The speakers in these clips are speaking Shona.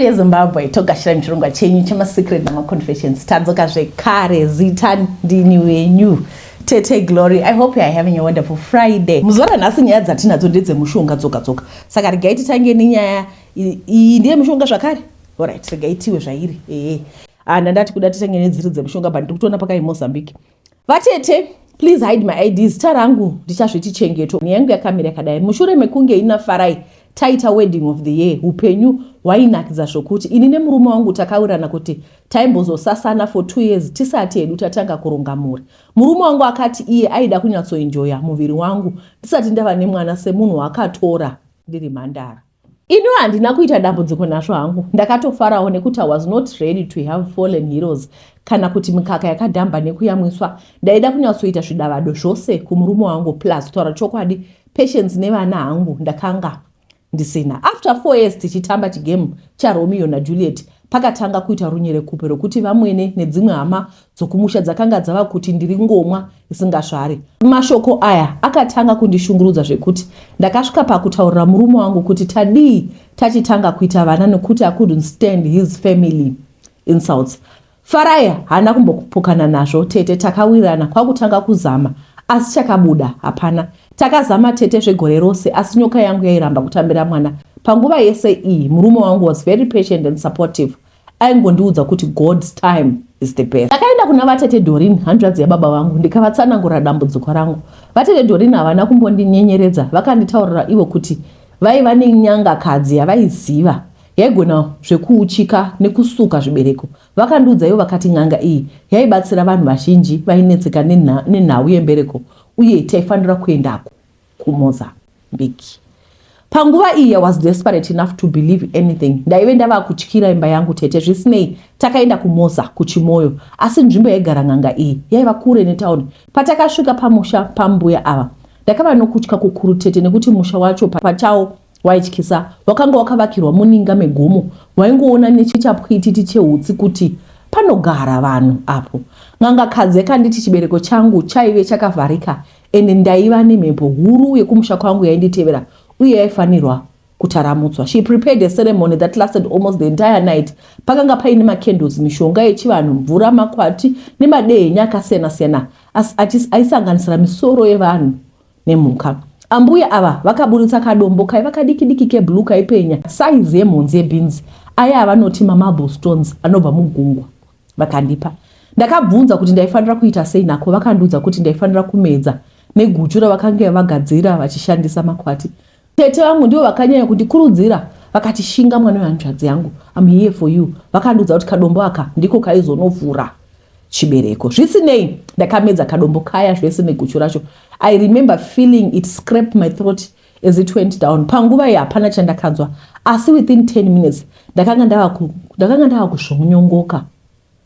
Mhuri yeZimbabwe, togashira muchirongwa chenyu chemaSecret namaConfessions. Tadzoka zvekare, zita ndini wenyu Tete Glory. I hope you are having a wonderful Friday. Muzuva ranhasi nyaya dzatinadzo ndedzemushonga dzoga dzoga, saka regai titange nenyaya iyi. Ndiye mushonga zvakare. Alright, regai tiwe zvairi. Ehe, ah, ndandati kuda titange nedziri dzemushonga, but ndiri kutoona pakai Mozambique. Vatete, please hide my ID. Zita rangu ndichazviti Chengeto. Yangu yakamira yakadai. Mushure mekunge ina Farai taita wedding of the year, upenyu hwainakidza zvokuti. Ini nemurume wangu takawirirana kuti taimbozosasana for 2 years tisati hedu tatanga kuronga mhuri. Murume wangu akati iye aida kunyatsoenjoya muviri wangu ndisati ndava nemwana, semunhu waakatora ndiri mhandara. Ini handina kuita dambudziko nazvo hangu, ndakatofarawo nekuti I was not ready to have fallen heroes kana kuti mikaka yakadhamba nekuyamwiswa. Ndaida kunyatsoita zvidavado zvose kumurume wangu. Plus, kutaura chokwadi, patience nevana hangu ndakanga ndisina. After 4 years tichitamba chigame chaRomeo naJuliet, pakatanga kuita runyerekupe rwekuti vamwene nedzimwe hama dzokumusha dzakanga dzava kuti ndiri ngomwa isingazvari. Mashoko aya akatanga kundishungurudza zvekuti ndakasvika pakutaurira murume wangu kuti tadii tachitanga kuita vana, nekuti I couldn't stand his family insults. Farai haana kumbopokana nazvo tete. Takawirirana kwakutanga kuzama, asi chakabuda hapana. Takazama tete zvegore rose, asi nyoka yangu yairamba kutambira mwana. Panguva yese iyi murume wangu was very patient and supportive. Aingondiudza kuti God's time is the best. Ndakaenda kuna vatete Dorin, hanzvadzi yababa vangu, ndikavatsanangurira dambudziko rangu. Vatete Dorin havana kumbondinyenyeredza. Vakanditaurira ivo kuti vaiva nenyangakadzi yavaiziva yaigona zvekuuchika nekusuka zvibereko. Vakandiudza ivo vakati n'anga iyi yaibatsira vanhu vazhinji vainetseka nenhau yembereko uye taifanira kuendako kuMozambique. Panguva iyi I was desperate enough to believe anything. Ndaive ndava kutyira imba yangu tete. Zvisinei, takaenda kuMoza, kuChimoyo, asi nzvimbo yaigara n'anga iyi yaiva kure netauni. Patakasvika pamusha pambuya ava, ndakava nokutya kukuru tete, nekuti musha wacho pachawo waityisa. Wakanga wakavakirwa muninga megomo, waingoona nechapwititi cheutsi kuti panogara vanhu apo. N'angakadzi yakanditi chibereko changu chaive chakavharika ende ndaiva nemhepo huru yekumusha kwangu yainditevera uye yaifanirwa kutaramutswa. She prepared a ceremony that lasted almost the entire night. Pakanga paine macandles, mishonga yechivanhu, mvura, makwati nemadehenya akasiyana-siyana aisanganisira misoro yevanhu nemhuka. Ambuya ava vakaburitsa kadombo kaiva kadiki diki keblue kaipenya, saizi yemhonzi yebhinzi, aya avanoti mamarble stones anobva mugungwa. Vakandipa. Ndakabvunza kuti ndaifanira kuita sei nako. Vakandiudza kuti ndaifanira kumedza neguchu ravakanga vagadzira vachishandisa makwati. Tete vangu ndivo vakanyanya kundikurudzira, vakati, "Shinga mwana wehanzvadzi yangu, I'm here for you." Vakandiudza kuti kadombo aka ndiko kaizonovhura chibereko. Zvisinei, ndakamedza kadombo kaya zvese neguchu racho. I remember feeling it scrape my throat as it went down. Panguva iyi hapana chandakanzwa, asi within 10 minutes ndakanga ndava kuzvonyongoka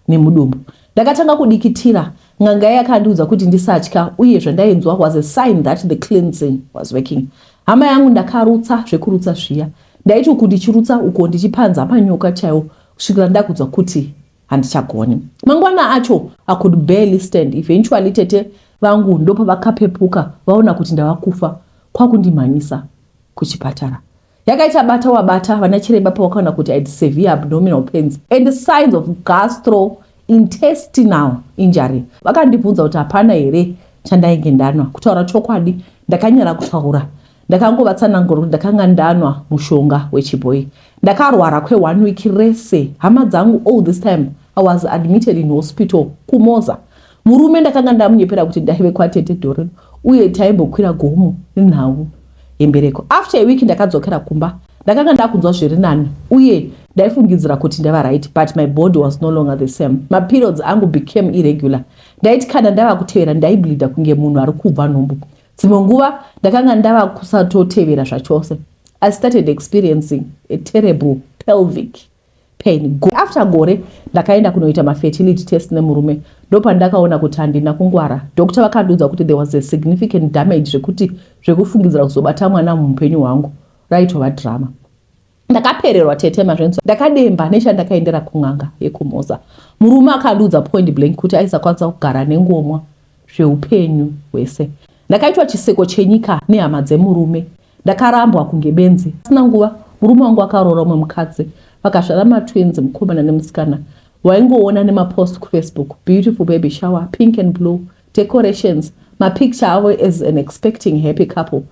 nemudumbu. Ndakatanga kudikitira. N'anga yakandiudza kuti ndisatya uye zvandainzwa was a sign that the cleansing was working. Hama yangu, ndakarutsa zvekurutsa zviya. Ndaiti uku ndichirutsa, uko ndichipanza manyoka chaiwo, kusvikira ndakudzwa kuti handichagoni. Mangwana acho I could barely stand. Eventually tete vangu ndopavakapepuka vaona kuti ndava kufa, kwakundimhanyisa kuchipatara. Yakaita bata wabata vana chiremba pavakaona kuti I had severe abdominal pains and signs of gastrointestinal injury. Vakandibvunza kuti hapana here chandainge ndanwa. Kutaura chokwadi, ndakanyara kutaura. Ndakangovatsanangura kuti ndakanga ndanwa mushonga wechibhoi. Ndakarwara kwe1 week rese, hama dzangu. All this time I was admitted in hospital kuMoza. Murume ndakanga ndamunyepera kuti ndaive kwatete Dorin uye taimbokwira gomo nenhau yembereko. After a week ndakadzokera kumba. Ndakanga ndakunzwa zviri nani uye ndaifungidzira kuti ndava right, but my body was no longer the same. Maperiods angu became irregular. Ndaiti kana ndava kutevera, ndaibleeda kunge munhu ari kubva nhumbu. Dzimwe nguva ndakanga ndava kusatotevera zvachose. I started experiencing a terrible pelvic pain. After gore ndakaenda kunoita mafertility test nemurume. Ndopandakaona kuti handina kungwara. Doctor vakandiudza kuti there was a significant damage, zvekuti zvekufungidzira kuzobata mwana muupenyu hwangu raitova drama. Ndakapererwa tete, mazvenzwa. Ndakademba nechandakaendera kun'anga yekuMoza. Murume akandiudza point blank kuti aisakwanisa kugara nengomwa zveupenyu hwese. Ndakaitwa chiseko chenyika nehama dzemurume. Ndakarambwa kunge benzi. Asina nguva murume wangu akaroora umwe mukadzi. Vakazvara matwins, mukomana nemusikana. Waingoona nemapost kuFacebook, beautiful baby shower, pink and blue decorations, mapicture avo as an expecting happy couple.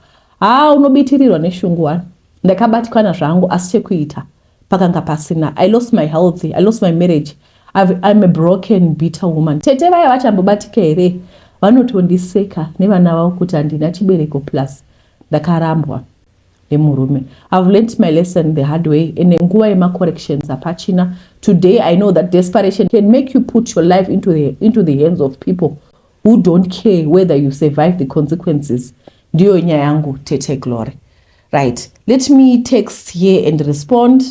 Haa, unobitirirwa neshungu one. Ndakabatikana zvangu, asi chekuita pakanga pasina. I lost my health, I lost my marriage. I'm a broken, bitter woman. Tete vaya vachambobatika here? Vanotondiseka nevana vavo kuti handina chibereko, plus ndakarambwa nemurume. I've learnt my lesson the hard way, ende nguva yemacorrections hapachina. Today I know that desperation can make you put your life into the hands of people who don't care whether you survive the consequences. Ndiyo nyaya yangu, Tete Glory. Right, let me text here and respond.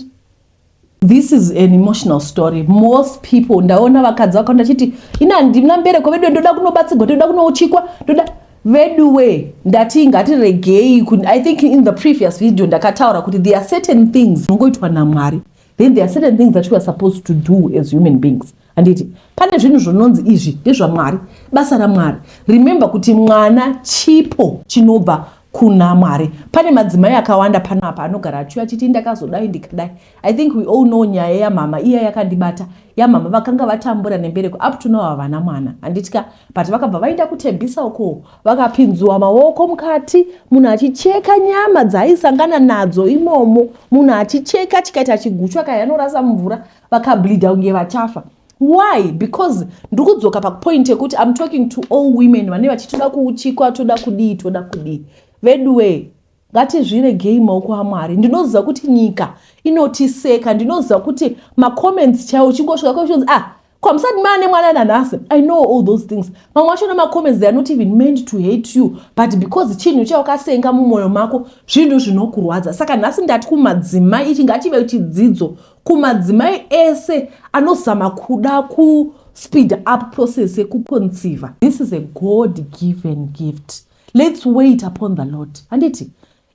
This is an emotional story. Most people, ndaona vakadzi vakawanda chiti, "Ina handina mbereko vedu, ndoda kunobatsirwa, ndoda kunouchikwa, ndoda." Veduwe, ndati ngatiregei. I think in the previous video ndakataura kuti there are certain things zvinongoitwa naMwari, then there are certain things that we are supposed to do as human beings, handiti? Pane zvinhu zvinonzi izvi ndezvaMwari, basa raMwari. Remember kuti mwana chipo chinobva kuna Mwari. Pane madzimai akawanda panapa anogara achiuya achiti, "Ndakazodai, ndikadai." I think we all know nyaya yamama iya yakandibata, yamama vakanga vatambura nembereko. Up to now havana mwana, handitika? But vakabva vaenda kuTembisa uko, vakapinzwa maoko mukati, munhu achicheka nyama dzaaisangana nadzo imomo, munhu achicheka chikaita chiguchwa kayanorasa mumvura, vakableeda kunge vachafa. Why? Because ndiri kudzoka papoint yekuti I'm talking to all women vane vachitoda kuuchikwa, toda kudii, toda kudii. Veduwe, ngatizviregei maoko aMwari. Ndinoziva kuti nyika inotiseka. Ndinoziva kuti macomments chaiwo, uchingosvika kwechonzi, "Ah, kwamusati maane mwana nanhasi?" I know all those things. Mamwe acho nemacomments, they are not even meant to hate you, but because chinhu chawakasenga mumwoyo mako, zvinhu zvinokurwadza. Saka nhasi ndati kumadzimai, ichi ngachive chidzidzo kumadzimai ese anozama kuda kuspeed up process yekuconceiva. This is a God given gift. Let's wait upon the Lord, handiti?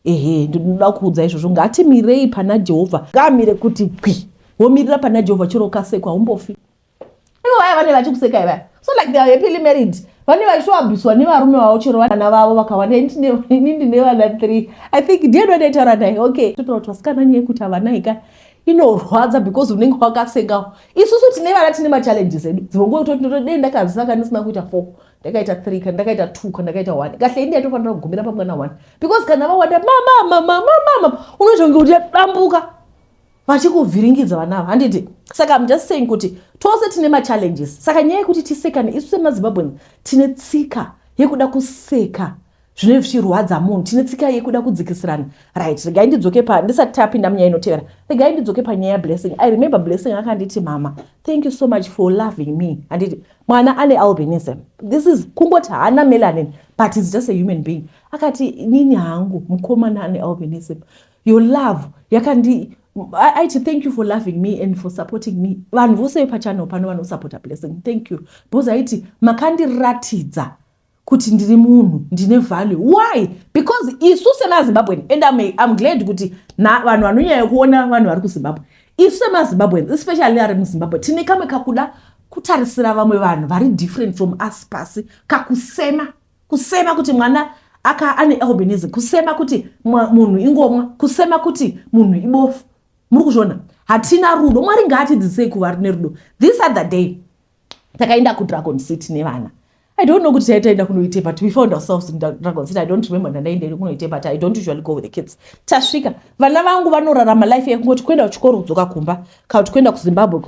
Ehe, ndinoda kuudza izvozvo. Ngatimirei pana Jehovha. Ngamire kuti gwi, womirira pana Jehovha. Chero ukasekwa, umbofi. Ivo vaya vane vachikuseka ivaya, so like they are happily married, vane vachitoabviswa nevarume vavo, chero vana vavo vakawanda. Ini ndine vana three. I think ndiye ndoendaitaura naye. Okay, totaura kuti vasikana, nyaya yekuti havana ika inorwadza because unenge wakasengawo. Isusu tine vana tine machallenges edu. Dzimwe ndakazisaka ndisina kuita four, ndakaita three, kana ndakaita two, kana ndakaita one. Kahle ini yatofanira kugumira pamwana one, because kana vawanda, mama, mama, mama, unoita kunge kuti yadambuka vachikuvhiringidza vana ava, handiti? Saka I'm just saying kuti tose tine machallenges. Saka nyaya yekuti tisekane, isu semaZimbabweans tine tsika yekuda kuseka zvinenge zvichirwadza munhu. Tine tsika yekuda kudzikisirana. Right, regai ndidzoke pa, ndisati tapinda munyaya inotevera, regai ndidzoke panyaya yaBlessing. I remember Blessing akanditi, "Mama, thank you so much for loving me." Handiti mwana ane albinism? This is kungoti haana melanin, but is just a human being. Akati, "Nini hangu mukomana ane albinism, your love yakandi," aiti, "Thank you for loving me and for supporting me." Vanhu vose vepachannel pano vanosupporta Blessing, thank you, because aiti, "Makandiratidza kuti ndiri munhu, ndine value." Why? Because isu semaZimbabwean, and I'm glad kuti vanhu vanonyanya kuona vanhu vari kuZimbabwe, isu semaZimbabweans, especially ari muZimbabwe, tine kamwe kakuda kutarisira vamwe vanhu vari different from us pasi, kakusema, kusema kuti mwana aka ane albinism, kusema kuti munhu ingomwa, kusema kuti munhu ibofu. Muri kuzviona? Hatina rudo. Mwari ngaatidzidzisei kuva nerudo. This other day takaenda kuDragon City nevana. I don't know kuti taitaenda kunoite, but we found ourselves in Dragon City. I don't remember ndandaenda kunoite, but I don't usually go with the kids. Tasvika, vana vangu vanorarama life yekungoti kuenda kuchikoro, kudzoka kumba, kana kuti kuenda kuZimbabwe,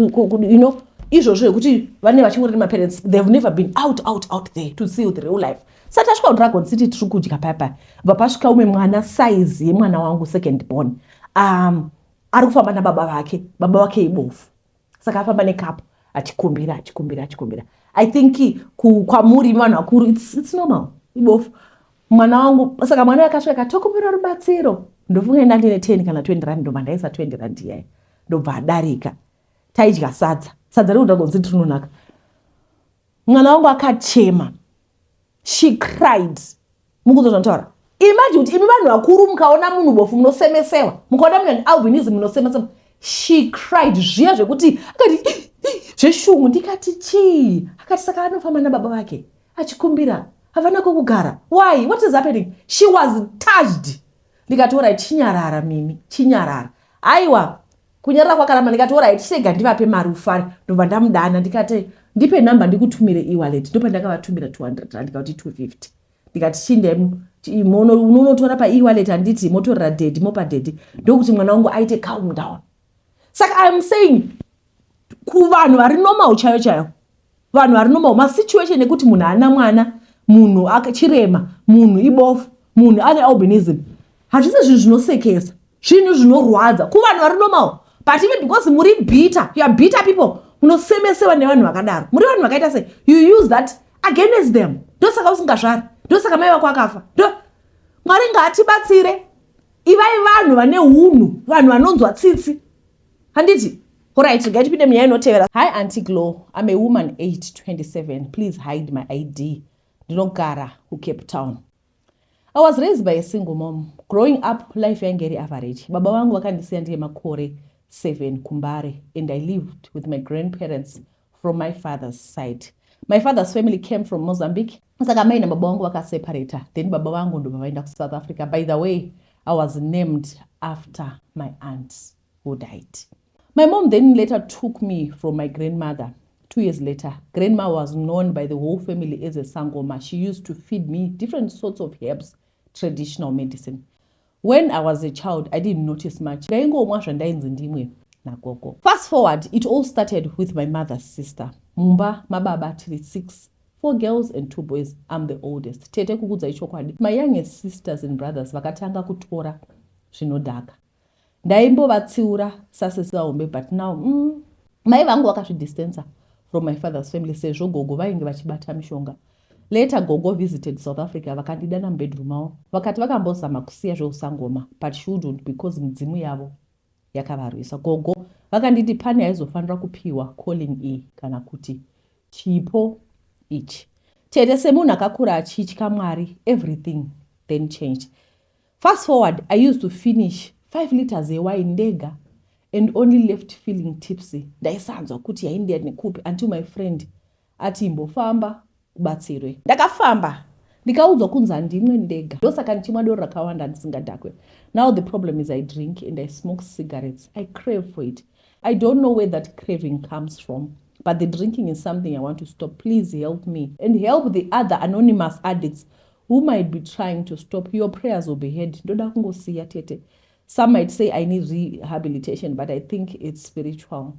izvozvo zvekuti vane vachingori nemaparents. They've never been out, out, out there to see the real life. Saka tasvika kuDragon City, tiri kudya paya, bva pasvika umwe mwana, size yemwana wangu second born, ari kufamba nababa vake. Baba vake ibofu, saka afamba nekapu achikumbira, achikumbira, achikumbira. I think kwamuri vanhu vakuru it's normal. Ibofu mwana wangu. Saka mwana akasvika katokumbira rubatsiro. Ndofunga enda ndine 10 kana 20 rand, ndobva ndaisa 20 rand iyaya, ndobva adarika. Taidya sadza, sadza rekuDragon City rinonaka. Mwana wangu akachema. She cried. Mukuzo zvanotaura, imagine kuti imi vanhu vakuru mukaona munhu bofu munosemesewa, mukaona munhu ane albinism munosemesewa. She cried zviya zvekuti akati zveshungu. Ndikati, "Chii?" Akati, "Saka anofamba nababa vake achikumbira, havana kwekugara. Why? What is happening?" She was touched. Ndikati, "Ora, chinyarara mimi, chinyarara." Aiwa, Kunyarara kwakaramba. Ndikati, "Alright, chirega ndivape mari ufare." Ndobva ndamudana, ndikati, "Ndipe namba ndikutumire e-wallet." Ndopandakavatumira 200 rand, ndikati 250. Ndikati, "Chinde unonotora pae-wallet, handiti motorera daddy, mopa daddy, ndokuti mwana wangu aite calm down." Saka I'm saying kuvanhu vari normal chaiyo chaiyo, vanhu vari normal, masituation ekuti munhu haana mwana, munhu chirema, munhu ibofu, munhu ane albinism, hazvisi zvinhu zvinosekesa, zvinhu zvinorwadza kuvanhu vari normal. But even because muri bitter, you are bitter people, munosemesewa nevanhu vakadaro. Muri vanhu vakaita sei? You use that against them. Ndosaka usingazvari, ndosaka mai vako akafa. Ndo Mwari ngaatibatsire. Ivai vanhu vane unhu, vanhu vanonzwa tsitsi, handiti? Alright, ngatipinde munyaya inotevera. "Hi Auntie Glow, I'm a woman aged 27. Please hide my ID. Ndinogara kuCape Town. I was raised by a single mom. Growing up, life yange iri average. Baba vangu vakandisiya ndine makore 7 kuMbare, and I lived with my grandparents from my father's side. My father's family came from Mozambique. Saka mai nababa vangu vakaseparata, then baba vangu ndobva vaenda kuSouth Africa. By the way, I was named after my aunt who died. My mom then later took me from my grandmother 2 years later. Grandma was known by the whole family as a sangoma. She used to feed me different sorts of herbs, traditional medicine. When I was a child, I didn't notice much. Ndaingomwa zvandainzi ndimwe nagogo. Fast forward, it all started with my mother's sister. Mumba mababa tiri six, four girls and two boys. I'm the oldest. Tete, kukudzai chokwadi, my youngest sisters and brothers vakatanga kutora zvinodhaka. Ndaimbovatsiura sasesi vahombe, but now mai vangu vakazvidistansa from my father's family sezvo gogo vainge vachibata mishonga. Later gogo visited South Africa, vakandidana mubedroom avo, vakati vakambozama kusiya zveusangoma but shouldn't because midzimu yavo yakavarwisa. Gogo vakanditi pane aizofanira kupiwa calling iyi kana kuti chipo ichi. Tete, semunhu akakura achitya Mwari, everything then changed. Fast forward, I used to finish 5 liters yewine ndega and only left feeling tipsy. Ndaisanzwa kuti yaindiya nekupi until my friend ati, "Imbofamba ubatsirwe." Ndakafamba, ndikaudzwa kunzi handimwe ndega, ndosaka ndichimwa doro rakawanda ndisingadhakwe. Now the problem is I drink and I smoke cigarettes. I crave for it. I don't know where that craving comes from, but the drinking is something I want to stop. Please help me and help the other anonymous addicts who might be trying to stop. Your prayers will be heard. Ndoda kungosiya, tete. Some might say I need rehabilitation, but I think it's spiritual."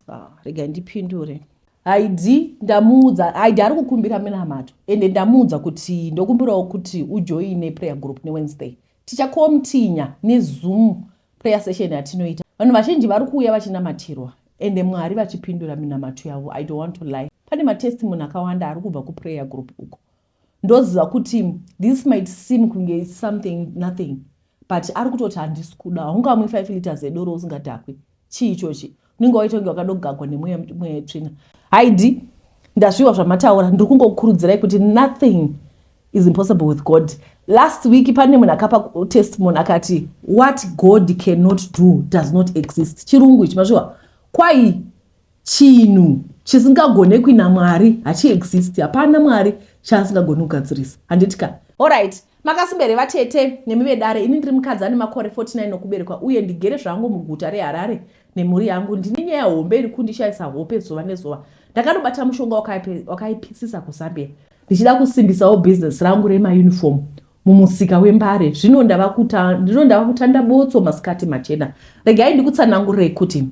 Ah, rega ndipindure Haidi. Ndamuudza Haidi ari kukumbira minamato, ende ndamuudza kuti ndokumbirawo kuti ujoine prayer group neWednesday. Tichakomtinya neZoom prayer session yatinoita. Vanhu vazhinji vari kuuya vachinamatirwa, ende Mwari vachipindura minamato yavo. I don't want to lie, pane matestimony akawanda ari kubva kuprayer group uko. Ndoziva kuti this might seem kunge something nothing, but ari kutoti handisi kuda. Haungamwi 5 liters edoro usingadhakwi. Chii ichochi? Unenge waita kunge wakadogagwa nemweya yetsvina. Haidi, ndazviwa zvamataura. Ndiri kungokurudzirai kuti nothing is impossible with God. Last week pane munhu akapa testimony akati, "What God cannot do does not exist." Chirungu ichi mazviwa kwai chinhu chisingagonekwi naMwari hachiexist. Hapana Mwari chaasingagoni kugadzirisa, handiti ka? Alright, makasimbere vatete nemi vedare. Ini ndiri mukadzi ane makore 49 nokuberekwa, uye ndigere zvangu muguta reHarare nemhuri yangu. Ndine nyaya hombe iri kundishayisa hope zuva nezuva. Ndakanobata mushonga wakaipisisa kuZambia ndichida kusimbisawo bhizinesi rangu remauniform mumusika weMbare. Zvino ndava kutanda botso masikati machena. Regai ndikutsanangurei kuti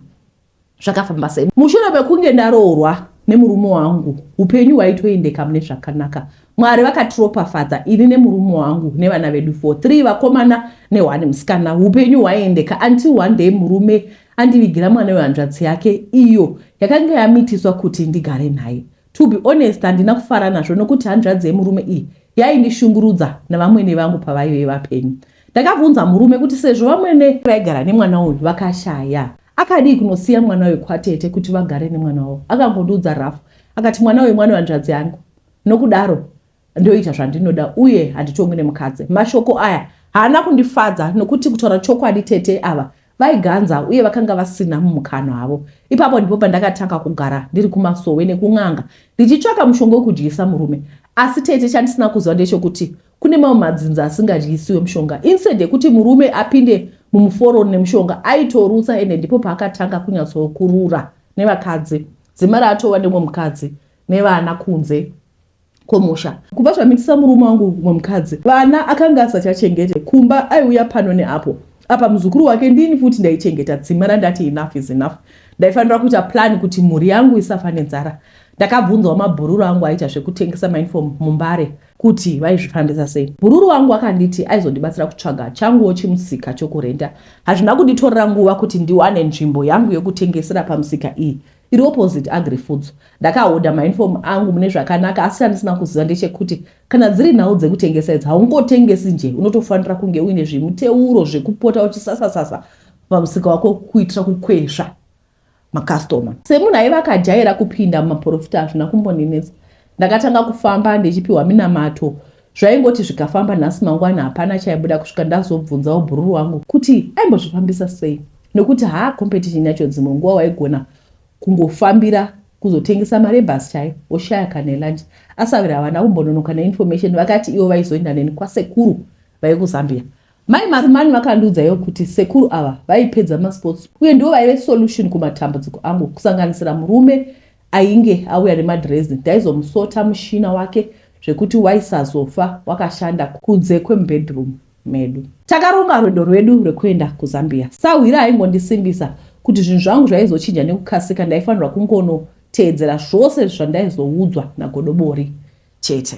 zvakafamba sei. Mushure mekunge ndaroorwa nemurume wangu, upenyu hwaitoendeka mune zvakanaka. Mwari vakatiropafadza ini nemurume wangu nevana vedu 4, 3 vakomana ne1 musikana. Upenyu hwaiendeka until one day murume andivigira mwana wehanzvadzi yake iyo yakanga yamitiswa kuti ndigare naye. To be honest, handina kufara nazvo nokuti hanzvadzi yemurume iyi yaindishungurudza navamwene vangu pavaive vapenyu. Ndakabvunza murume kuti sezvo vamwene vaigara nemwana uyu vakashaya, akadii kunosiya mwana uyu kwatete kuti vagare nemwana wavo. Akangondiudza rafu, akati, "Mwana uyu mwana wehanzvadzi yangu, nokudaro ndoita zvandinoda uye handitongi nemukadzi." Mashoko aya haana kundifadza nokuti kutaura chokwadi, tete ava vaiganza uye vakanga vasina mumukano havo. Ipapo ndipo pandakatanga kugara ndiri kumasowe nekun'anga ndichitsvaka mushonga wekudyisa murume. Asi tete, chandisina kuziva ndechekuti kune mamwe madzinza asingadyisiwe mushonga. Instead yekuti murume apinde mumuforo nemushonga aitorutsa ende ndipo paakatanga kunyatsokurura nevakadzi dzimara atova nemumwe mukadzi nevana kunze kwomusha. Kubva zvamitisa murume wangu umwe mukadzi, vana akanga asachachengete. Kumba aiuya pano neapo. Apa muzukuru wake ndini futi ndaichengeta. Dzimara ndati enough is enough. Ndaifanira kuita plan kuti mhuri yangu isafa nenzara. Ndakabvunzawo mabhururu angu aiita zvekutengesa mauniform muMbare kuti vaizvifambisa sei. Bhururu wangu akanditi aizondibatsira kutsvaga changuwo chimusika chokurenta. Hazvina kunditorera nguva kuti ndiwane nzvimbo yangu yokutengesera pamusika iyi iri opposite Agrifoods. Ndakahodha mauniform angu mune zvakanaka asi chandisina kuziva ndechekuti kana dziri nhau dzekutengesa idzi haungotengesi nje unotofanira kunge uine zvimuteuro zvekupota uchisasa-sasa pamusika wako kuitira kukwesva makastoma. Semunhu aiva akajaira kupinda mumaporofita hazvina kumbondinetsa. Ndakatanga kufamba ndichipiwa minamato zvaingoti zvikafamba nhasi mangwana hapana chaibuda kusvika ndazobvunzawo bhururu wangu kuti aimbozvifambisa sei nekuti haa competition yacho dzimwe nguva waigona kungofambira kuzotengesa mari yebhasi chaiyo woshaya kana yelunch. Asavira havana kumbononoka neinformation vakati ivo vaizoenda neni kwasekuru vaikuzambia. Mai Marumani vakandiudza ivo kuti sekuru ava vaipedza masports uye ndivo vaive solution kumatambudziko angu kusanganisira murume ainge auya nemadhirezi ndaizomusota mushina wake zvekuti waisazofa wakashanda kunze kwemubedroom medu. Takaronga rwendo rwedu rwekuenda kuZambia. Sahwira aingondisimbisa kuti zvinhu zvangu zvaizochinja nekukasika ndaifanirwa kungonoteedzera zvose zvandaizoudzwa naGodobori chete.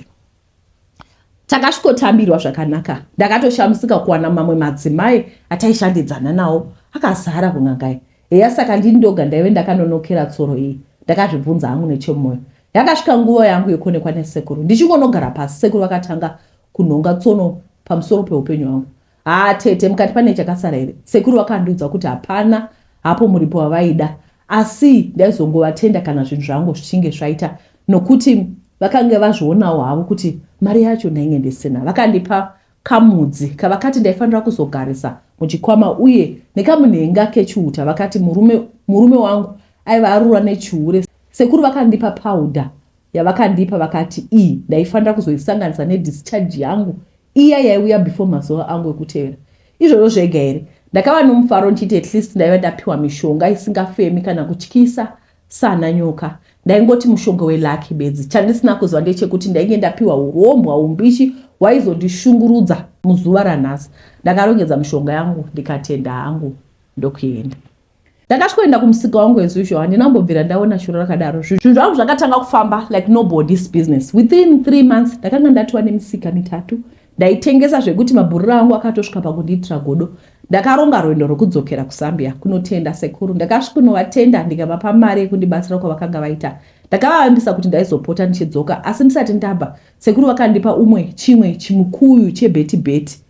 Takasvikotambirwa zvakanaka. Ndakatoshamisika kuwana mamwe madzimai ataishandidzana nawo akazara kun'anga iyi. Heya saka ndini ndoga ndaive ndakanonokera tsoro iyi? Ndakazvibvunza hangu nechemumoyo. Yakasvika nguva yangu yekuonekwa nesekuru. Ndichingonogara pasi sekuru vakatanga kunhonga tsono pamusoro peupenyu hwangu. Haa tete mukati pane chakasara here? Sekuru vakandiudza kuti hapana hapo muripo wavaida asi ndaizongovatenda kana zvinhu zvangu zvichinge zvaita nokuti vakange vazvionawo havo kuti mari yacho ndainge ndisina. Vakandipa kamudzi kavakati ndaifanira kuzogarisa muchikwama uye nekamunhenga kechiuta vakati murume, murume wangu aiva arura nechihure. Sekuru vakandipa powder yavakandipa vakati iyi ndaifanira kuzoisanganisa nedischarge yangu iya yaiuya before mazuva angu ekutevera. Izvozvo zvega here? Ndakava nomufaro ndichiti at least ndaiva ndapiwa mishonga isingafemi kana kutyisa sana nyoka. Ndaingoti mushonga welucky bedzi. Chandisina kuziva ndechekuti ndainge ndapiwa urombwa umbishi hwaizondishungurudza muzuva ranhasi. Ndakarongedza mishonga yangu ndikatenda hangu ndokuenda. Ndakasvikoenda kumusika wangu as usual handina kumbobvira ndaona shuro rakadaro. Zvinhu zvangu zvakatanga kufamba like nobody's business. Within 3 months ndakanga ndatova nemisika mitatu. Ndaitengesa zvekuti mabhurura angu akatosvika pakundiitira godo. Ndakaronga rwendo rwekudzokera kuZambia kunotenda sekuru. Ndakasvikonovatenda ndikavapa mari yekundibatsira kwavakanga vaita. Ndakavavimbisa kuti ndaizopota ndichidzoka asi ndisati ndabva sekuru vakandipa umwe chimwe chimukuyu chebheti bheti.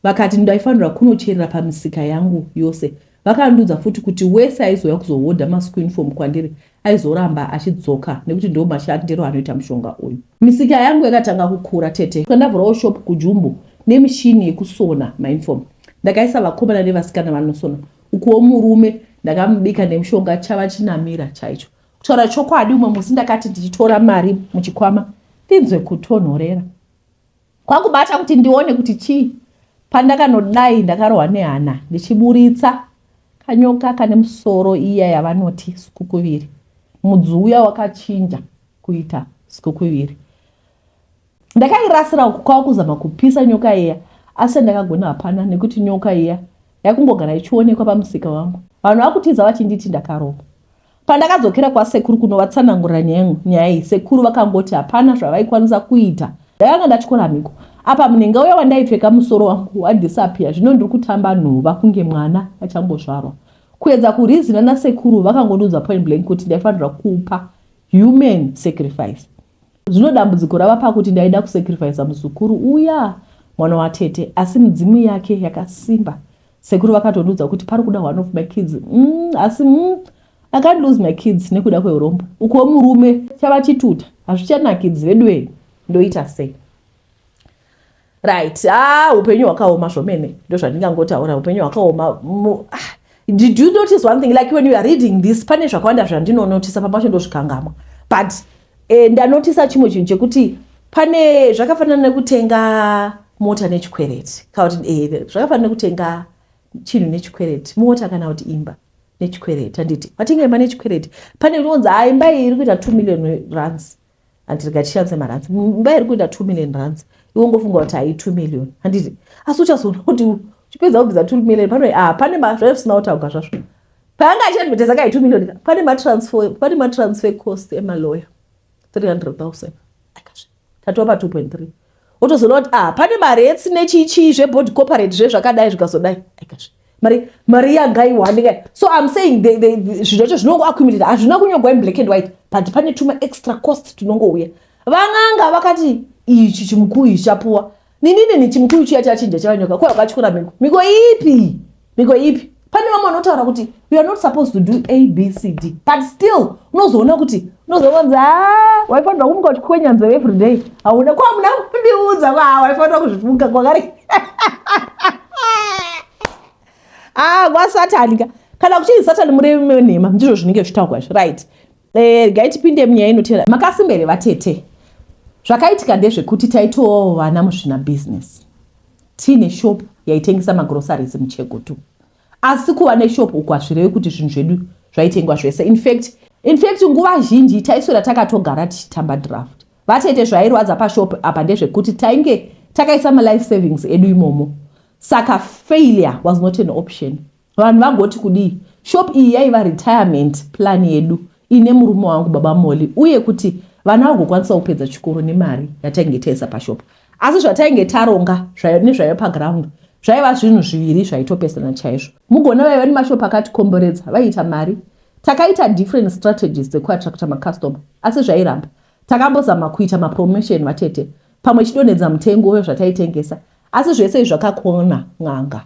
Vakati ndaifanirwa kunocherera pamisika yangu yose. Vakandiudza futi kuti wese aizouya kuzohodha maschool uniform kwandiri aizoramba achidzoka nekuti ndiwo mashandiro anoita mushonga uyu. Misika yangu yakatanga kukura tete ndavhurawo shop kuJumbo nemishini yekusona mauniform. Ndakaisa vakomana nevasikana vanosona. Ukuwo murume ndakamubika nemushonga chava chinamira chaicho. Kutaura chokwadi umwe musi ndakati ndichitora mari muchikwama ndinzwe kutonhorera. Kwakubata kuti ndione kuti chii. Pandakanodai ndakarohwa nehana ndichiburitsa kanyoka kane musoro iya yavanoti sikukuviri. Mudzi uya wakachinja kuita sikukuviri. Ndakairasira uku kwava kuzama kupisa nyoka iya asi chandakagona hapana nekuti nyoka iya yakungogara ichionekwa pamusika wangu. Vanhu vakutiza vachinditi ndakaromba. Pandakadzokera kwasekuru kunovatsanangurira nyaya iyi, sekuru vakangoti hapana zvavaikwanisa kuita. Ndakanga ndatyora mhiko. Apa munhenga uya wandaipfeka musoro wangu wadisappear zvino ndiri kutamba nhova kunge mwana achangozvarwa. Kuedza kureasoner nasekuru vakangondiudza point blank kuti ndaifanirwa kupa human sacrifice. Zvino dambudziko rava pakuti ndaida kusacrificer muzukuru uya mwana watete asi midzimu yake yakasimba. Sekuru vakatondiudza kuti pari kuda one of my kids asi I can't lose my kids nekuda kweurombo. Ukuwo murume chava chituta hazvichanakidzi veduwee ndoita sei? Right, ah, upenyu hwakaoma zvomene ndozvandingangotaura upenyu hwakaoma. Did you notice one thing like when you are reading this pane zvakawanda zvandinonotisa pamwe pacho ndozvikangamwa but ndanotisa chimwe chinhu chekuti pane zvakafanana nekutenga mota nechikwereti kana kuti zvakafanana nekutenga chinhu nechikwereti, mota kana kuti imba nechikwereti, handiti? Watenga imba nechikwereti, pane unonzi ha imba iyi iri kuita 2 million rands, handiti? Ngatishandise marands. Imba iri kuita 2 million rands, iwe ungofunga kuti hai 2 million, handiti? Asi uchazoona kuti uchipedza kubvisa 2 million pano, ah, pane zvaive zvisina kutaurwa zvazvo paanga achiadvertisa kai 2 million, pane matransfer cost emaloya 300 000, tatova pa 2.3. Wotozoona kuti ah, pane marates nechichii zvebody corporate zvezvakadai zvikazodai, aikazve mari yangaiwanika. So I'm saying zvinhu zvacho zvinongoaccumulate, hazvina kunyorwa in black and white, but pane tuma extra cost tunongouya. Van'anga vakati ichi chimukuyu chapuwa ninini, chimukuyu chiya chachinja chavanyoka kwa wakatyora miko. Miko ipi? Miko ipi? Pane vamwe vanotaura kuti we are not supposed to do A, B, C, D, but still unozoona kuti unozoonzi a waifanira kumuka uchikwenya nzeve everyday. Hauna kwamuna kundiudza kwa waifanira kuzvifunga kwakari ah, kwasatani ka kana kuchinzi Satani murevi wenhema, ndizvo zvinenge zvichitaurwa izvo, right? Regai tipinde munyaya inotera. Makasimbere vatete, zvakaitika ndezvekuti taitovawo vana muzvina business, tiine shop yaitengesa magroceries muChegutu. Asi kuva neshop uku hazvirevi kuti zvinhu zvedu zvaitengwa zvese. In fact nguva zhinji taiswera takatogara tichitamba draft. Vatete, zvairwadza pashop apa ndezvekuti tainge takaisa malife savings edu imomo, saka failure was not an option. Vanhu vagoti kudii? Shop iyi yaiva retirement plan yedu ine murume wangu baba Moli, uye kuti vana vagokwanisa kupedza chikoro nemari yatainge taisa pashop. Asi zvatainge taronga nezvaiva paground zvaiva zvinhu zviviri zvaitopesana chaizvo. Mugona vaiva nemashopu akatikomberedza vaiita mari. Takaita different strategies dzekuattracta macustomer, asi zvairamba. Takambozama kuita mapromotion, vatete, pamwe chidonhedza mutengo wezvataitengesa, asi zvese izvi zvakakona n'anga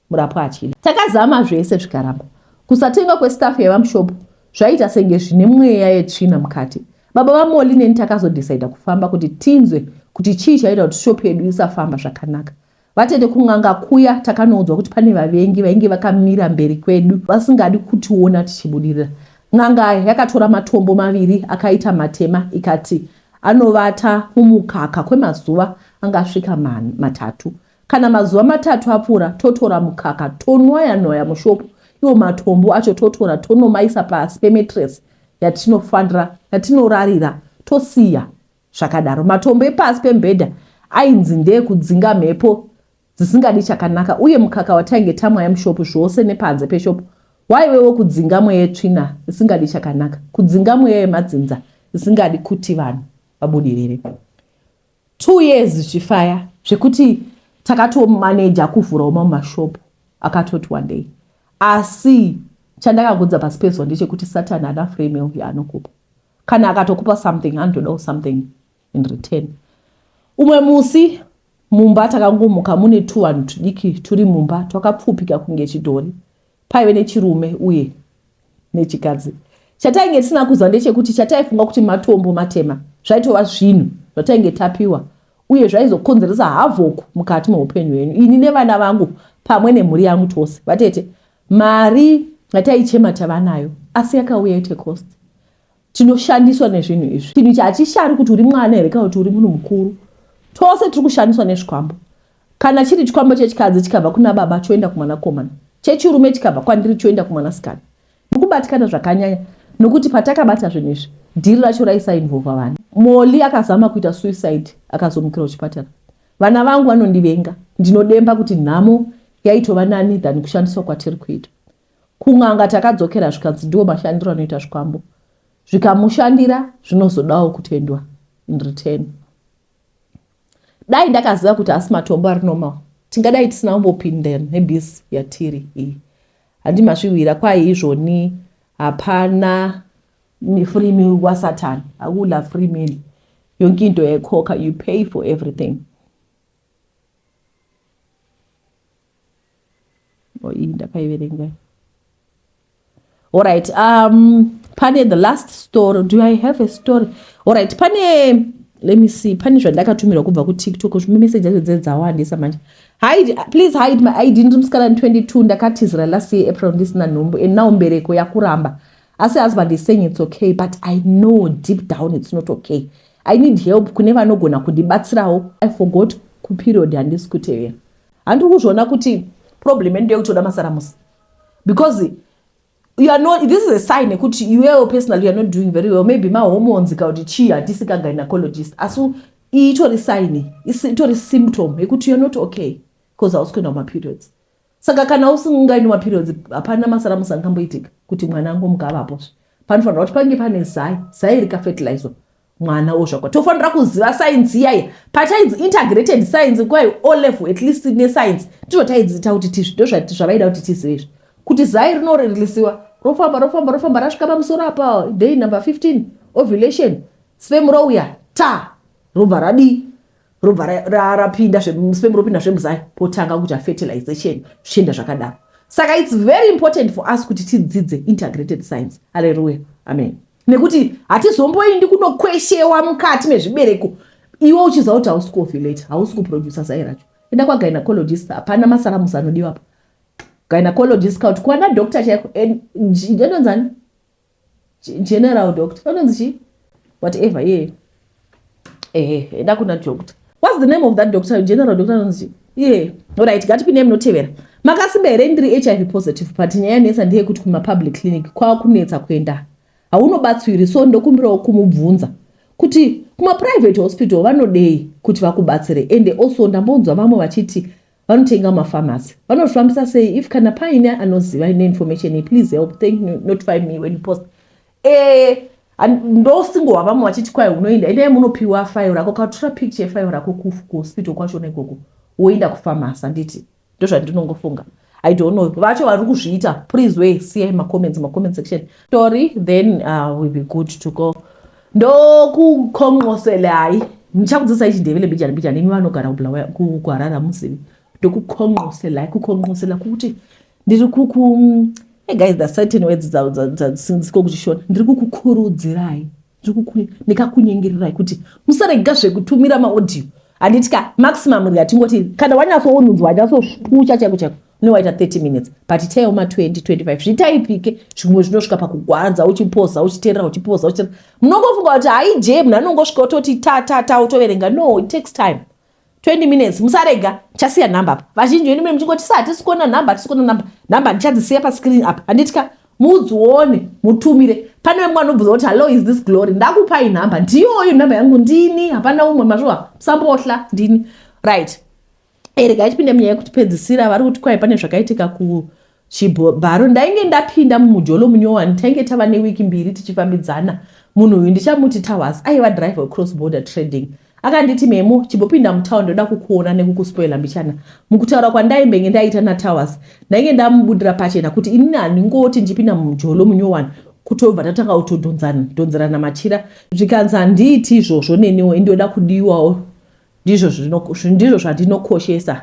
murapwa achida. Takazama zvese zvikaramba. Kusatenga kwestaff yaiva mushopu zvaita senge zvine mweya yetsvina mukati. Baba vaMoli neni takazodhisaidha kufamba kuti tinzwe kuti chii chaita kuti shopu yedu isafamba zvakanaka. Vatete, kun'anga kuya takanoudzwa kuti pane vavengi vainge vakamira mberi kwedu vasingadi kutiona tichibudirira. N'anga yakatora matombo maviri akaita matema, ikati anovata mumukaka kwemazuva angasvika 3. Kana mazuva 3 apfuura, totora mukaka tonwaya nwaya mushopu, iwo matombo acho totora tonomaisa pasi pemattress yatinofanira yatinorarira, tosiya zvakadaro. Matombo epasi pemubhedha ainzi ndeekudzinga mhepo dzisingadi chakanaka, uye mukaka watainge tamwaya mushopu zvose nepanze peshopu waive wekudzinga mweya yetsvina isingadi chakanaka, kudzinga mweya yemadzinza isingadi kuti vanhu vabudirire. 2 years zvichifaya zvekuti takatomaneja kuvhurawo mamwe mashopu akatoti one day. Asi chandakagudza pasi pezuva ndechekuti Satani haana free will yaanokupa. Kana akatokupa something, anotodawo something in return. Umwe musi mumba takangomuka mune tuvanhu tudiki turi mumba, twakapfupika kunge chidhori. Paive nechirume uye nechikadzi. Chatainge tisina kuziva ndechekuti chataifunga kuti matombo matema zvaitova zvinhu zvatainge tapiwa uye zvaizokonzeresa havoc mukati meupenyu hwenyu, ini nevana vangu pamwe nemhuri yangu tose. Vatete, mari yataichema tava nayo, asi yakauya ite cost. Tinoshandiswa nezvinhu izvi. Chinhu ichi hachishari kuti uri mwana here kana kuti uri munhu mukuru, tose tiri kushandiswa nezvikwambo. Kana chiri chikwambo chechikadzi chikabva kuna baba choenda kumwanakomana, chechirume chikabva kwandiri choenda kumwanasikana. Mukubatikana zvakanyanya nokuti patakabata zvinhu izvi, dhiri racho raisainvolva vana. Moli akazama kuita suicide, akazomukira kuchipatara. Vana vangu vanondivenga. Ndinodemba kuti nhamo yaitova nani than kushandiswa kwatiri kuita. Kun'anga takadzokera, zvikanzi ndiwo mashandiro anoita zvikwambo, zvikamushandira zvinozodawo kutendwa in return. Dai ndakaziva kuti asi matombo ari normal, tingadai tisina kumbopinda nebhisi yatiri iyi. Handimazviwira kwai izvoni hapana free meal kwaSatani, hakuna free meal. Yonke into yayikhokha, you pay for everything. Oh, iyi ndakaiverenga. Alright, pane the last story. Do I have a story? Alright, pane, let me see, pane zvandakatumirwa kubva kuTikTok. Message dzacho dzedzawandisa manje. Hide, please hide my ID. Ndiri musikana 22, ndakatizira last year April ndisina nhumbu, and now mbereko yakuramba, asi husband is saying it's okay, but I know deep down it's not okay. I need help kune vanogona kundibatsirawo. I forgot kuperiod, handisi kutevera. Handiri kuzviona kuti Problem yedu ndeyekuti masaramusi, because you are not, this is a sign yekuti iwewo personally you are not doing very well. Maybe mahormones kana kuti chii, hatisi kagynecologist, asi itori sign, itori symptom yekuti you are not okay, because hausi kuenda kumaperiods. Saka kana usingaendi maperiods, hapana masaramusi angamboitika kuti mwana angomuka avapozve. Panofanira kuti pange pane zai, zai rikafertilizwa, mwana ozvakwa. Tofanira kuziva sainzi iyaya pachainzi integrated science kwai O level at least nescience. Ndizvo taidziita kuti tizvi, ndo zvavaida kuti tizive izvi, kuti zai rinoreleasiwa, rofamba, rofamba, rofamba, rasvika pamusoro apa, day number 15, ovulation, sperm rouya, ta robva radii, robva rapinda, sperm ropinda zvemuzai, potanga kuita fertilization, zvichienda zvakadaro. Saka it's very important for us kuti tidzidze integrated science. Aleluya, amen. Nekuti hatizomboindi kunokweshewa mukati mezvibereko iwe uchiziva kuti hausi kuovulate, hausi kuproducer zai racho. Enda kwagynecologist, hapana masaramusi anodiwapo. Gynecologist kana kuti kwana doctor chaiko, anonzani, general doctor, anonzi chii, whatever iye. Ehe, enda kuna doctor. What's the name of that doctor? General doctor anonzi chii iye? Alright, ngatipinde munotevera. Makasimba here? Ndiri HIV positive, but nyaya yanetsa ndeyekuti kumapublic clinic kwakunetsa kuenda, haunobatswiri. So ndokumbirawo kumubvunza kuti kumaprivate hospital vanodei kuti vakubatsire? Ende also ndambonzwa vamwe vachiti vanotenga mumafamasi, vanozvifambisa sei? If kana paine anoziva neinformation, please help. Thank you, notify me when you post. Ndosingohwa vamwe vachiti kwai unoenda, endai munopiwa file rako, katora picture yefile rako kuhospital kwachona ikoko, woenda kufamasi. Handiti ndozvandinongofunga? I don't know vacho vari kuzviita. Please way siyai macomments, macomment section story, then we'll be good to go. Ndokukhonqoselai, ndichakudzidzisai chiNdebele mbijana mbijana. Imi vanogara kuHarare muzivi ndokukhonqoselai. Kukhonqosela kukuti ndiri kuku, hey guys, the certain words dziko kuchishona. Ndiri kukukurudzirai, ndikakunyengerirai kuti musarega zvekutumira maaudio. Handiti ka maximum rikatingoti kana wanyatsoonunzwa, wanyatsopucha chaiko chaiko, unowaita 30 minutes, but itaiwo ma20 25, zvitaipike. Zvimwe zvinosvika pakugwadza, uchipoza, uchiteerera, uchipoza, uchiteerera. Munongofunga kuti haije, munhu anongosvika ototi ta ta ta, utoverenga. No, it takes time. 20 minutes, musarega. Chasiya nhamba apa. Vazhinji venyu mune muchingoti sa hatisi kuona nhamba, hatisi kuona nhamba. Nhamba ndichadzisiya pascreen apa, handiti ka? Mudzione, mutumire. Pane vamwe vanobvunza kuti, "Hello, is this Glory?" Ndakupai nhamba, ndiyoyo nhamba yangu, ndini, hapana umwe. Mazviwa, musambohla, ndini. Right, regai tipinde munyaya yekutipedzisira. Vari kuti kwai pane zvakaitika kuchibharo. Ndainge ndapinda mumujolo munyowani, tainge tava newiki 2 tichifambidzana. Munhu uyu ndichamuti Towers, aiva driver wecross border trading. Akanditi, "Memo, chimbopinda mutauni, ndoda kukuona nekukuspoila mbichana." Mukutaura kwandaimbenge ndaita naTowers, ndainge ndamubudira pachena kuti inini handingoti ndichipinda mumujolo munyowani kutobva tatanga kutodhonzerana machira. Zvikanzi, "Handiiti izvozvo neniwo, indoda kudiwawo, ndizvo zvandinokoshesa."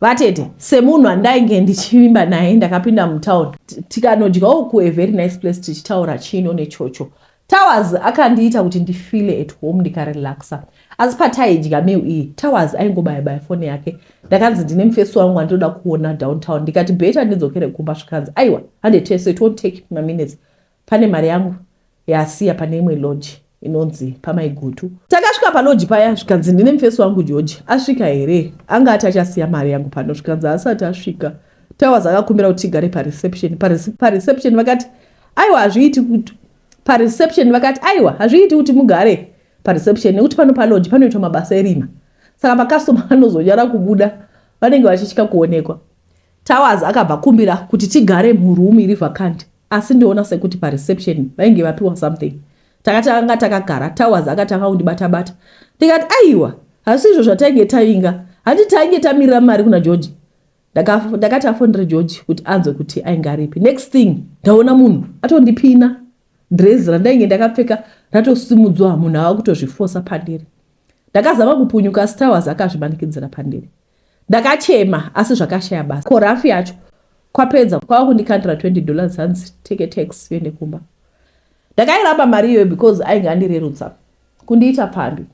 Vatete, semunhu andainge ndichivimba naye, ndakapinda mutauni, tikanodyawo kua very nice place, tichitaura chino nechocho. Towers akandiita kuti ndifeele at home, ndikarelaxa. Asi pataidya meal iyi, Towers aingobaya-baya foni yake. Ndakanzi ndine mufesi wangu wandinoda kuona downtown. Ndikati better ndidzokere kumba. Zvikanzi, "Aiwa, handetese, it won't take maminutes, pane mari yangu yasiya pane imwe lodge inonzi paMaigutu." Takasvika palodge paya, zvikanzi, "Ndine mufesi wangu George, asvika here? Anga ati achasiya mari yangu pano." Zvikanzi, "Asati asvika." Towers akakumbira kuti tigare pareception. Pareception vakati, "Aiwa, hazviiti kuti." Pareception vakati, "Aiwa, hazviiti kuti mugare pareception, nekuti pano palodge panoitwa mabasa erima, saka makastoma anozonyara kubuda, vanenge vachitya kuonekwa." Towers akabva kumbira kuti tigare muroom iri vacant, asi ndiona sekuti pareception vainge vapiwa something. Takatanga takagara, Towers akatanga kundibata-bata. Ndikati, "Aiwa, hasi izvo zvatainge tainga, handi tainge tamirira mari kuna George." Ndakati afonere George kuti anzwe kuti ainge aripi. Next thing, ndaona munhu atondipina dhirezi randainge ndakapfeka ratosimudzwa, munhu ava kutozvifosa pandiri. Ndakazama kupunyuka, asi Towers akazvimanikidzira pandiri. Ndakachema, asi zvakashaya basa. Korafi yacho kwapedza kwava kundikandira $20, hanzi, "Take a taxi uende kumba." Ndakairamba mari iyoyo because ainge andirerutsa kundiita pambi.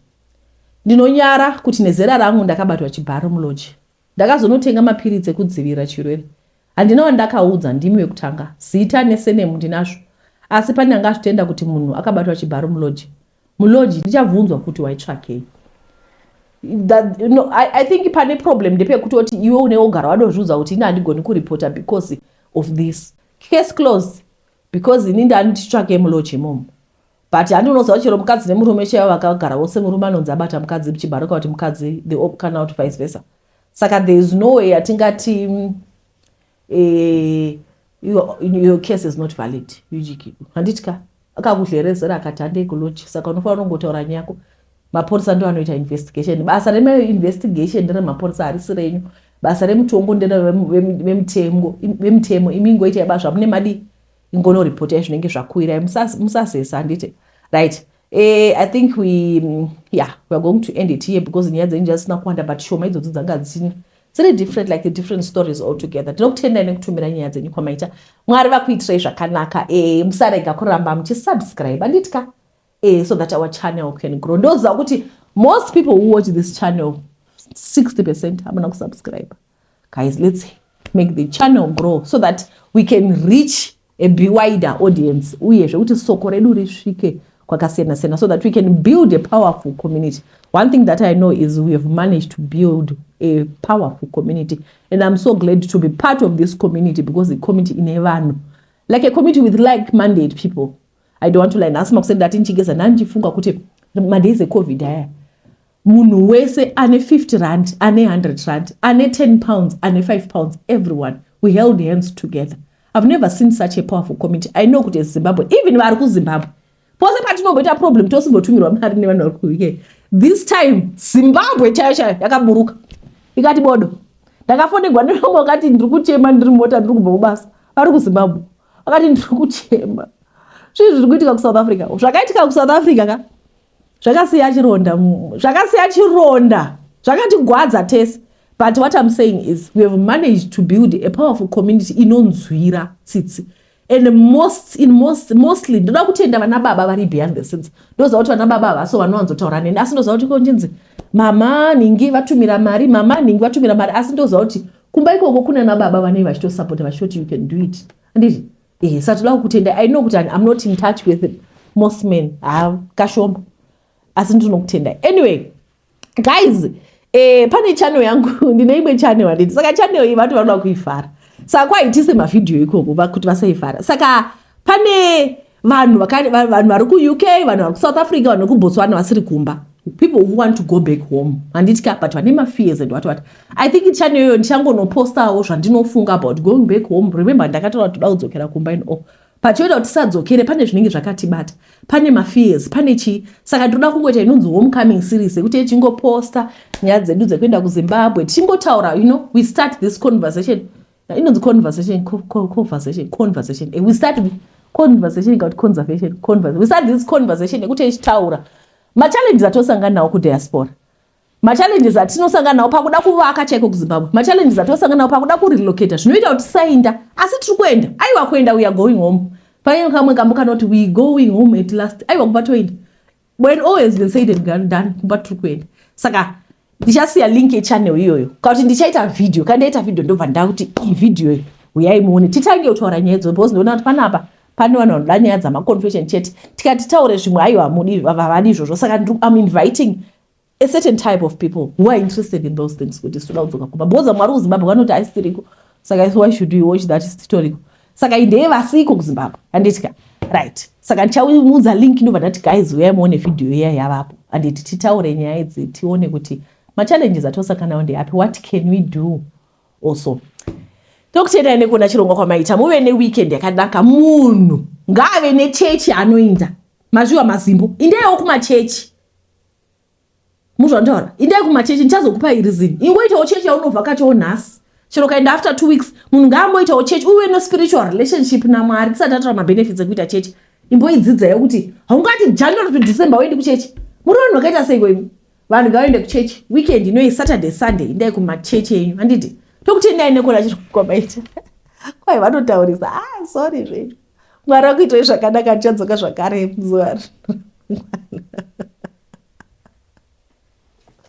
Ndinonyara kuti nezera rangu ndakabatwa chibharo mulodge. Ndakazonotenga mapiritsi ekudzivirira chirwere. Handina wandakaudza, ndimi wekutanga. Zita nesurname ndinazvo, asi pane angazvitenda kuti munhu akabatwa chibharo mulodge? Mulodge ndichabvunzwa kuti waitsvakei. That, no, I think pane problem ndepekutoti iwe une wogara wadozviudza kuti ini handigoni kuripota because of this. Case closed, because ini ndanditsvake mulodge imomo. But handi unoziva chero mukadzi nemurume chaivo vakagara vose, murume anonzi abata mukadzi chibharo, kuti mukadzi the kana kuti vice versa. Saka there is no way yatingati your case is not valid. Handiti ka akakudlerezera akati handei kulodge, saka unofanira kungotaura nyaya yako. Mapurisa ndo anoita investigation. Basa remainvestigation nderemapurisa, harisi renyu. Basa remutongo nderevemutemo. Imi ingoitai basa zvamune madi, ingonoripota zvinenge zvakuwirai, musazesa, handiti? Right. I think we yeah, we are going to end it here because nyaya dzenyu dzasina kuwanda, but shoma idzodzo dzanga dzini dziri different, like the different stories altogether. Ndinokutendai nekutumira nyaya dzenyu kwamaita. Mwari vakuitirai zvakanaka. Musarega kuramba muchisubscribe, handiti ka, so that our channel can grow. Ndoziva kuti most people who watch this channel, 60% hamuna kusubscribe. Guys, let's make the channel grow so that we can reach a wider audience, uye zvekuti soko redu risvike kwakasiyana siyana, so that we can build a powerful community. One thing that I know is we have managed to build a powerful community, and I'm so glad to be part of this community, because the community ine vanhu, like a community with like mandate people. I don't want to lie, nhasi makuseni ndati ndichigeza, ndandichifunga kuti madays eCovid aya, munhu wese ane 50 rand, ane 100 rand, ane £10, ane £5, everyone, we held hands together. I've never seen such a powerful community. I know kuti Zimbabwe, even vari kuZimbabwe, pose patinomboita problem tosimbotumirwa mari nevanhu vari kuUK. This time Zimbabwe chaiyo chaiyo yakaburuka ikati bodo. Ndakafonegwa nevamwe vakati ndiri kuchema, ndiri mota, ndiri kubva kubasa, vari kuZimbabwe, vakati ndiri kuchema zvinhu zviri kuitika kuSouth Africa. Zvakaitika kuSouth Africa ka zvakasiya chironda, zvakasiya chironda, zvakatigwadza tese. But what I'm saying is we have managed to build a powerful community inonzwira tsitsi. And most in most mostly ndoda kutenda vana baba vari behind the scenes. Ndoziva kuti vana baba havaso vanowanzotaura neni, asi ndoziva kuti konchinzi mama nhingi vatumira mari, mama nhingi vatumira mari, asi ndoziva kuti kumba ikoko kuna nababa vanenge vachitosapota, vachitoti you can do it, handiti? Saka toda kukutenda. I know kuti I'm not in touch with most men, ha, kashoma, asi ndinokutenda. Anyway guys, pane channel yangu, ndine imwe channel, handiti? Saka channel iyi vatu vanoda kuivhara, saka kwaitise mavhidhiyo ikoko kuti vasaivhara. Saka pane vanhu vanhu vari kuUK, vanhu vari kuSouth Africa, vanhu vekuBotswana vasiri kumba, people who want to go back home, handiti ka, but vane mafears and what what. I think channel iyoyo ndichangonopostawo zvandinofunga about going back home. Remember ndakataura kuti toda kudzokera kumba in all, but choita kuti tisadzokere, pane zvinenge zvakatibata, pane mafears, pane chii. Saka ndinoda kungoita inonzi homecoming series, yekuti tichingoposta nyaya dzedu dzekuenda kuZimbabwe, tichingotaura. We start this conversation, inonzi conversation, we start conversation kuti conservation, conversation. We start this conversation yekuti tichitaura machallenges atosangana nawo kudiaspora, machallenges atinosangana nawo pakuda kuvaka chaiko kuZimbabwe, machallenges atinosangana nawo pakuda kurelocata, zvinoita kuti tisainda, asi tiri kuenda. Aiwa, kuenda, we are going home. Pane kamwe kambo kanoti "We going home at last". Aiwa, kumba toenda. When all has been said and done, kumba tiri kuenda. Saka ndichasiya link yechannel iyoyo, kana kuti ndichaita vhidhiyo. Kana ndaita vhidhiyo, ndobva ndakuti iyi vhidhiyo uyai muone, titange kutaura nyaya idzo, because ndoona kuti panapa pane vanhu vanoda nyaya dzamaconfession chete. Tikati taure zvimwe, aiwa, havadi izvozvo. Saka I'm inviting a certain type of people who are interested in those things, kuti toda kudzoka kumba, because mwari kuZimbabwe vanoti haisitiriko. Saka why should we watch that isitoriko? Saka indeye vasiko kuZimbabwe, handiti ka? Right, saka ndichamuudza link, ndobva ndati guys, uyai muone vhidhiyo iya yavapo, handiti? Titaure nyaya idzi, tione kuti machallenges atosangana nawo ndeapi, what can we do also. Tokutendai nekuona chirongwa kwamaita. Muve neweekend yakanaka. Munhu ngaave nechechi anoinda mazviwa mazimbo, indaiwo kumachechi. Muzvandaura, indai kumachechi. Ndichazokupai reason. Ingoitawo chechi yaunovhakachawo nhasi, chero kaenda after 2 weeks. Munhu ngaamboitawo chechi, uve nespiritual relationship naMwari. Tisati tatora mabenefits ekuita chechi, imboidzidzaiwo kuti haungati January to December uendi kuchechi. Muri vanhu vakaita seiko imi? Vanhu ngavaende kuchechi weekend inoi, Saturday, Sunday, indai kumachechi enyu, handiti? Tokutendai nekuona chirongwa maita. Kwai vanotaurisa. Ah, sorry zvenyu. Mwari akuitai zvakanaka. Ndichadzoka zvakare muzuva.